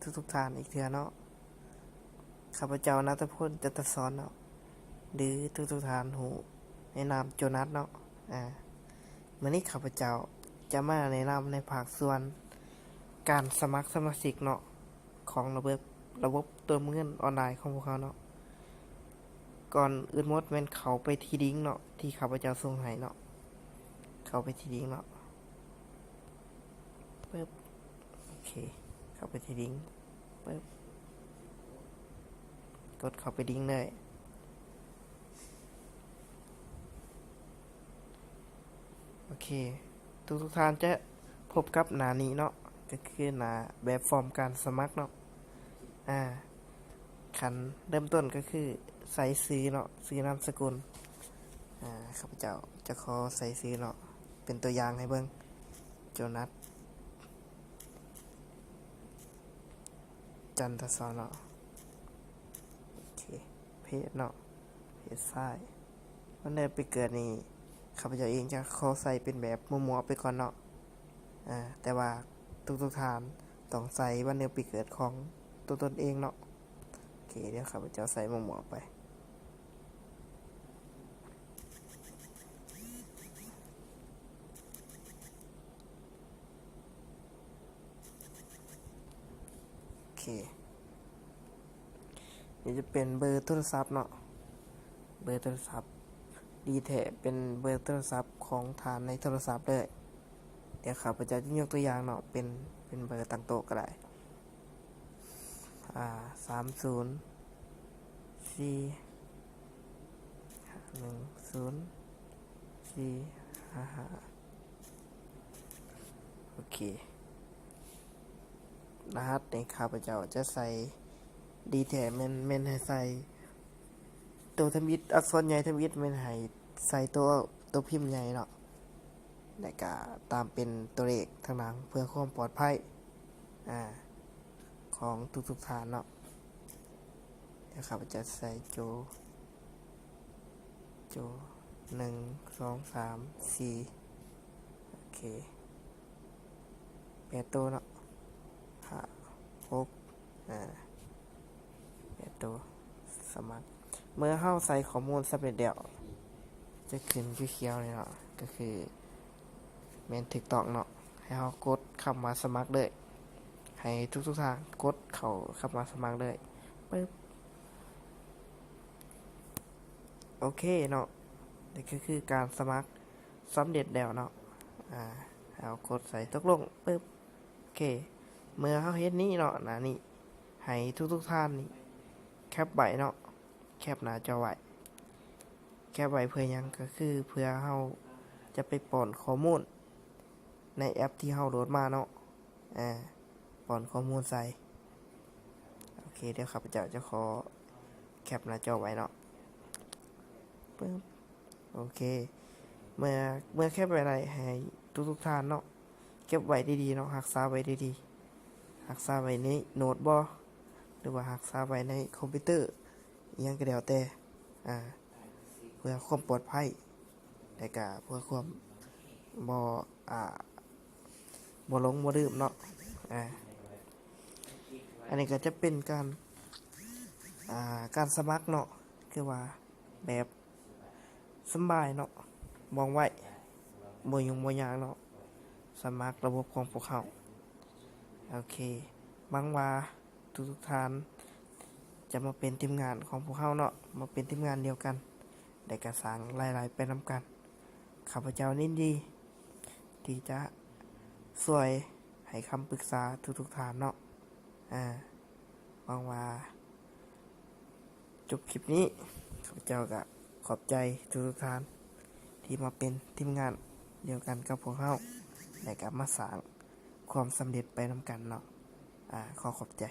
ທຸກໆທ່ານອີກເທື່ອເນາະ. ຂ້າພະເຈົ້າ ນາຕະພົນ ຈັນທະສອນເນາະ ຫຼືທຸກໆທ່ານຮູ້ໃນນາມໂຈນັດເນາະ. ອາ ມື້ນີ້ຂ້າພະເຈົ້າຈະມາແນະນຳໃນພາກສ່ວນການສະໝັກສະມາຊິກເນາະ ຂອງລະບົບ ລະບົບເຕີມເງິນອອນລາຍຂອງພວກເຮົາເນາະ. ກ່ອນອື່ນໝົດແມ່ນເຂົ້າໄປທີ່ລິງເນາະ ທີ່ຂ້າພະເຈົ້າສົ່ງໃຫ້ເນາະ. ເຂົ້າໄປທີ່ລິງເນາະ ປຶບ ໂອເຄ ເຂົ້າໄປທີ່ລິງ ປຶບ ກົດເຂົ້າໄປລິງເລີຍ. ໂອເຄ ທຸກໆທ່ານຈະພົບກັບໜ້ານີ້ເນາະ ກໍຄືໜ້າແບບຟອມການສະໝັກເນາະ. ອາ ຂັ້ນເລີ່ມຕົ້ນກໍຄືໃສ່ຊື່ເນາະ ຊື່ນາມສະກຸນ. ອາ ຂ້າພະເຈົ້າຈະຂໍໃສ່ຊື່ເນາະ ເປັນຕົວຢ່າງໃຫ້ເບິ່ງ ໂຈນັດ ຈັນທະສອນເນາະ. ໂອເຄ ເພດເນາະ ເພດຊາຍ. ວັນເດືອນປີເກີດນີ້ ຂ້າພະເຈົ້າເອງຈະຂໍໃສ່ເປັນແບບມົ້ວໆໄປກ່ອນເນາະ. ອາ ແຕ່ວ່າທຸກໆທ່ານຕ້ອງໃສ່ວັນເດືອນປີເກີດຂອງຕົວຕົນເອງເນາະ. ໂອເຄ ດຽວຂ້າພະເຈົ້າໃສ່ມົ້ວໆໄປ. ໂອເຄ ນີ້ຈະເປັນເບີໂທລະສັບເນາະ ເບີໂທລະສັບ ດີແທ້ເປັນເບີໂທລະສັບຂອງທ່ານໃນໂທລະສັບເລີຍ. ດຽວຂ້າພະເຈົ້າຈະຍົກຕົວຢ່າງເນາະ ເປັນ ເປັນເບີຕັ້ງໂຕະກໍໄດ້ ອາ ສາມສູນສີ່ ໜຶ່ງສູນສີ່ຫ້າຫ້າ. ໂອເຄ ລະຫັດນີ້ຂ້າພະເຈົ້າຈະໃສ່ ດີແທ້ແມ່ນ ແມ່ນໃຫ້ໃສ່ໂຕທຳອິດ ອັກສອນໃຫຍ່ທຳອິດ ແມ່ນໃຫ້ໃສ່ໂຕ ໂຕພິມໃຫຍ່ເນາະ ແລະກະຕາມເປັນຕົວເລກທາງຫຼັງ ເພື່ອຄວາມປອດໄພ ອາ ຂອງທຸກໆທ່ານເນາະ. ດຽວຂ້າພະເຈົ້າໃສ່ໂຈ ໂຈ ໜຶ່ງ ສອງ ສາມ ສີ່ ໂອເຄ ແປດໂຕເນາະ ຫ້າ ຫົກ ອາ ແປດໂຕ ສະໝັກ. ເມື່ອເຮົາໃສ່ຂໍ້ມູນສຳເລັດແລ້ວ ຈະຂຶ້ນຂຽວໆນີ້ເນາະ ກໍຄືແມ່ນຖືກຕ້ອງເນາະ. ໃຫ້ເຮົາກົດຄຳວ່າສະໝັກເລີຍ ໃຫ້ທຸກໆທ່ານກົດເຂົ້າຄຳວ່າສະໝັກເລີຍ ປຶບ ໂອເຄເນາະ. ນີ້ກໍຄືການສະໝັກສຳເລັດແລ້ວເນາະ. ອາ ເຮົາກົດໃສ່ຕົກລົງ ປຶບ ໂອເຄ ເມື່ອເຮົາເຮັດນີ້ເນາະ ໜ້ານີ້ ໃຫ້ທຸກໆທ່ານນີ້ແຄັບໄວ້ເນາະ ແຄັບໜ້າຈໍໄວ້. ແຄັບໄວ້ເພື່ອຫຍັງ? ກໍຄືເພື່ອເຮົາຈະໄປປ້ອນຂໍ້ມູນໃນແອັບທີ່ເຮົາໂຫຼດມາເນາະ ອາ ປ້ອນຂໍ້ມູນໃສ່. ໂອເຄ ດຽວຂ້າພະເຈົ້າຈະຂໍແຄັບໜ້າຈໍໄວ້ເນາະ ປຶບ ໂອເຄ ເມື່ອ ເມື່ອແຄັບໄວ້ໄດ້ ໃຫ້ທຸກໆທ່ານເນາະ ເກັບໄວ້ດີໆເນາະ ຮັກສາໄວ້ດີໆ ຮັກສາໄວ້ໃນໂນ້ດບໍ ຫຼືວ່າຮັກສາໄວ້ໃນຄອມພິວເຕີ ອີ່ຫຍັງກໍແລ້ວແຕ່ ອາ ເພື່ອຄວາມປອດໄພ ແລະກະເພື່ອຄວາມບໍ່ ອາ ບໍ່ຫຼົງບໍ່ລືມເນາະ. ອາ ອັນນີ້ກໍຈະເປັນການ ອາ ການສະໝັກເນາະ ຄືວ່າແບບສະບາຍເນາະ ວ່ອງໄວ ບໍ່ຫຍຸ້ງບໍ່ຍາກເນາະ ສະໝັກລະບົບຂອງພວກເຮົາ. ໂອເຄ ຫວັງວ່າ ທຸກໆທ່ານຈະມາເປັນທີມງານຂອງພວກເຮົາເນາະ ມາເປັນທີມງານດຽວກັນ ແລະກະສ້າງລາຍໄດ້ໄປນຳກັນ. ຂ້າພະເຈົ້າຍິນດີທີ່ຈະຊ່ວຍໃຫ້ຄຳປຶກສາທຸກໆທ່ານເນາະ. ອາ ຫວັງວ່າ ຈົບຄລິບນີ້ ຂ້າພະເຈົ້າກະຂອບໃຈທຸກໆທ່ານທີ່ມາເປັນທີມງານດຽວກັນກັບພວກເຮົາ ແລະກະມາສ້າງຄວາມສຳເລັດໄປນຳກັນເນາະ. ອາ ຂໍຂອບໃຈ.